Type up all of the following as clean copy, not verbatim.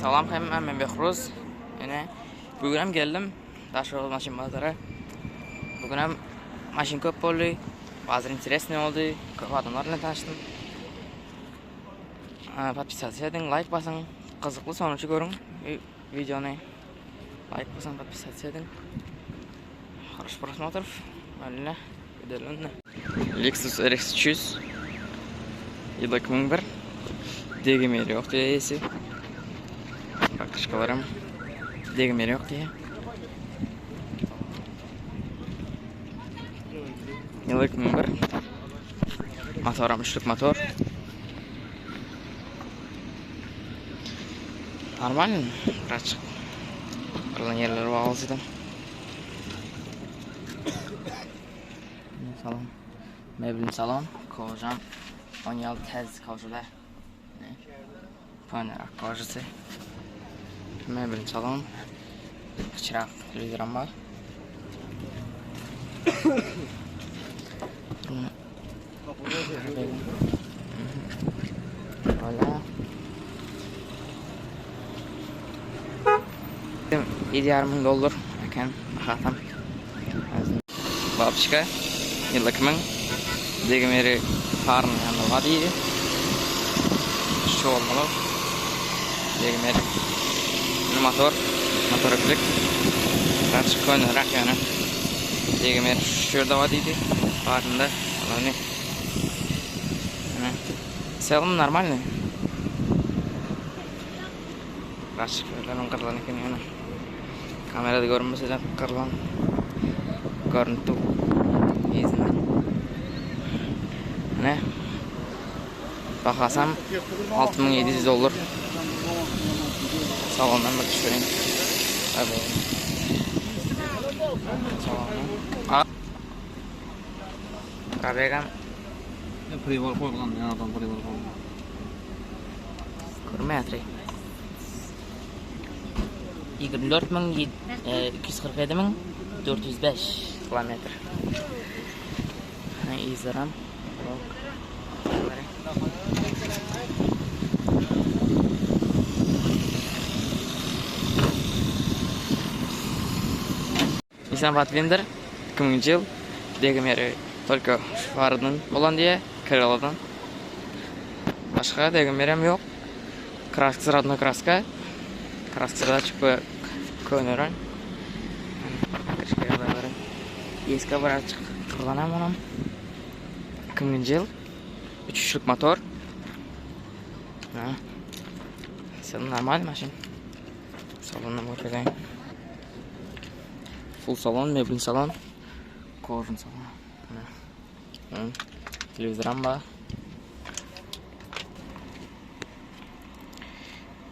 Salam hemmä men Behruz. Ine bu gün hem geldim Daşoguz maşyn bazara. Bugün hem maşyn köp boldy. Bazar interesny boldy. Köp adamlar bilen tanyşdym. Podpisasiýa ediň, laýk basyň. Gyzykly sonuçy görüň wideony. Laýk basyň, podpisasiýa ediň. Хорош просмотров. Öyle. Gidelim. Lexus RX 300. Ýyl 2001. Degim ýeri ýok diýýär eýesi. Bakışkalarym degim ýeri ýok diýýär. Ýyl 2001. Motoram üçlük motor. Normal, birazcık kırılan yerleri var olsa Salon. Mebelin salon. Kojam. Onýaly täze kožada. Könerak kožasy. Mebelin salon. Kiçiräk telewizoram bar. Hola. 7,5 dollar eken bahatam. Babşka ýyl 2000 degim ýeri farynyň ýanynda bar diýdi. Şu bolmaly. Degim ýeri. Motor, motor öklik. Birazcık köneräk ýöne. Degim ýeri şu ýerde bar diýdi. Farynda. Alany. В целом нормальный. Birazcık ýerlerim gyrlan eken ýöne. Kamerada görünmese de gyrlan. Görünüp dur. Yzyndan. Ne? Bahasam 6700 dollar. Salondan bir düşüreyim. Hadi. Salondan. Rabegam. Pribor koyulgan, yanadan pribor koyulgan. Görmeýär. 24 müň 247 müň 405 kilometr. Yzlaram. Nissan Pathfinder 2000-nji ýyl degim ýeri только faradan bolan diýýär, Corolladan. Başga degim ýerem ýok. Kraskasy rodnoý kraska. Kraskasy da çypy köneren. Eski birazcık gyrlanam onam. 2000-nji ýyl. Üç üçlük motor. Ha. Sen normal maşyn. Salondan görkezeyim. Full salon, mebel salon. Kojun salon. Telewizoram bar.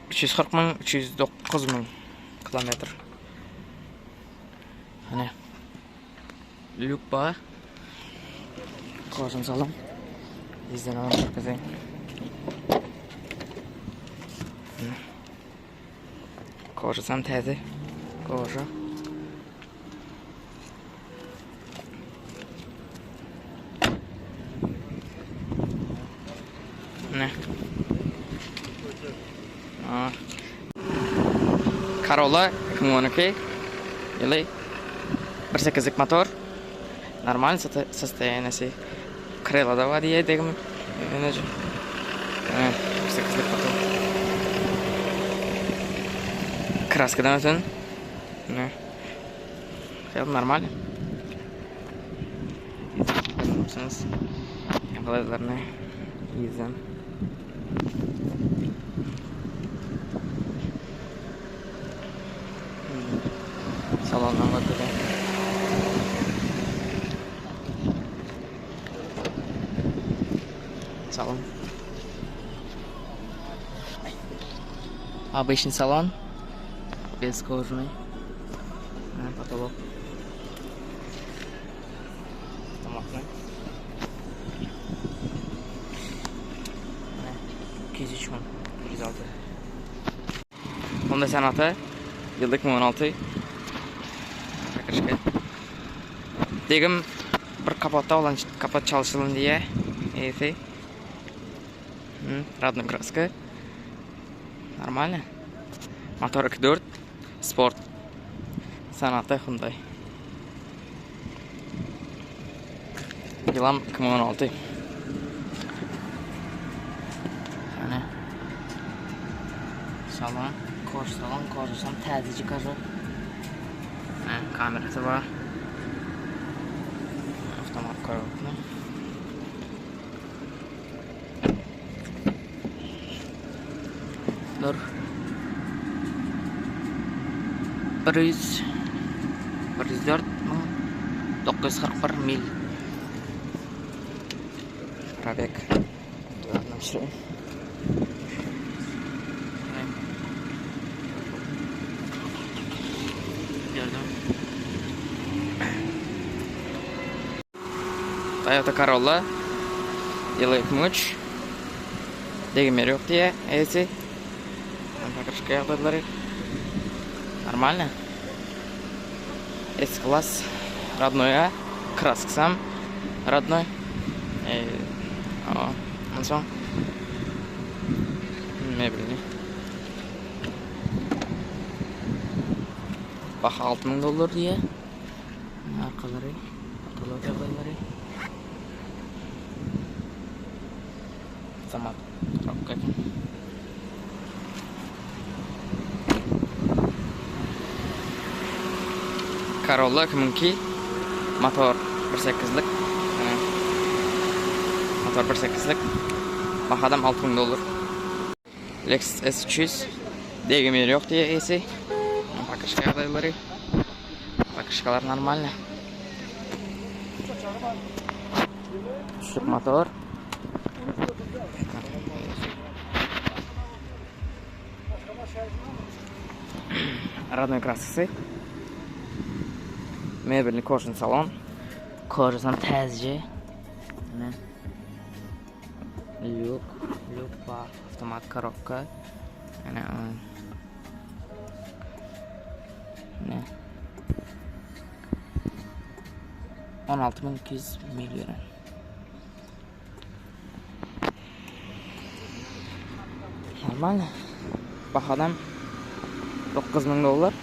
340 müň, 309 müň kilometr. Hani lük bar. Kojun salon. Bizden alan görkezeyim. Kožasam täze. Koža. Ne? Aa. Corolla 2012 ýyly 1.8-lik motor. Normal sostoýaniýasy. Krylada bar diýýär degim. Ýöne 1.8-lik motor. Kraskadan öten. Ne? Все нормально. Görürsünüz. Ýagdaýlaryny ýüzden. Salondan görkezeyim. Salon. Обычный salon. Без кожаный. Потолок. Автоматный. 203 müň, 106. Honda Senata ýyl 2016. Çakyşky. Degim bir kapotda bolan kapot çalşylan diýe. Eýesi. Radnoy kraska. Normalno. Motor 2.4 Sport. Sonata Hyundai. Ýylam 2016. Ýane salon, kož salon, kožasam täzeji koža. Ýane kamerasy bar. Avtomat korobka. Dur. 100 104 941 mil. Probeg. Gördüm. Toyota Corolla ýyly 2003 degimleri ýok diýýär eýesi. Pokrышka ýagdaýlary normalny. S-klass rodnoýa kraskasam rodnoý. Onsoň mebelini. Baha 6000 dollar diýýär. Arkalary, patolog ýagdaýlary. Avtomat korobka eken. Corolla 2002 motor 1.8-lik. Motor 1.8-lik. Bahadam 6000 dollar. Lexus S300 degim ýeri ýok diýýär eýesi. Pakryşka ýagdaýlary. Pakryşkalar normalny. Üçlük motor. Родной kraskasy. Mebelli kožny salon. Kožasam täzeje. Ine. Lýuk, lýuk bar, awtomat korobka. Ene Ne? 16200 mil ýören. Normal. Bahadan 9000 dollar.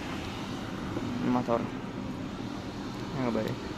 Motor. Ýagdaýy.